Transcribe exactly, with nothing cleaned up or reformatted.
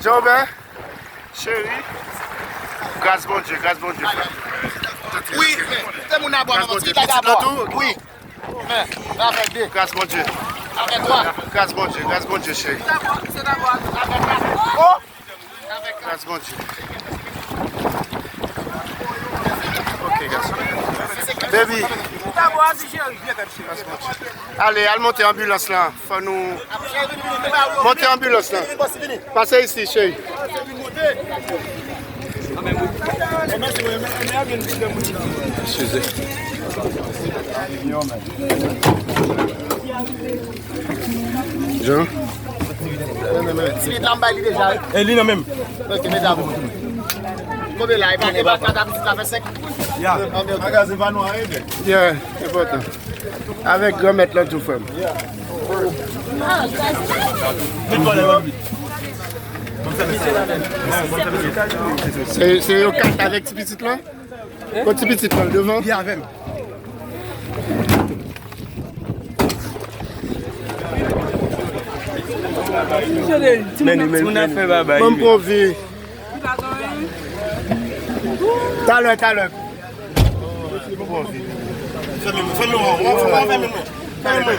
Jovè, cheri. Gras Bondye, gras Bondye, frè. Wi, se moun nan bò, gras Bondye, pitit la tou. Wi. Men, avèk de. Gras Bondye. Avèk twa. Gras Bondye, gras Bondye, cheri. Avèk kat. Oh! Gras Bondye. Ok, gason. Baby. Gras Bondye. Ale, al monte anbilans lan. Fò nou monte anbilans lan. Pase isi, cheri. Eskize. Jan? Ti lit la, m bay li deja, wi. E li nan menm. Ok, medam. Konbyen la? E pa, e pa kat a pitit la fè senk? Ya. Magazen pa nou anyen, men. Yeah, enpòtan. Avèk granmèt lan tou, frè m. Se, se yo kat avèk ti pitit lan? Kot ti pitit lan devan? Li avè m. Timoun ap fè babay. Ban m pran vi. Talè, talè. Fèmen mwen, fèmen mwen, fèmen mwen. Fèmen mwen.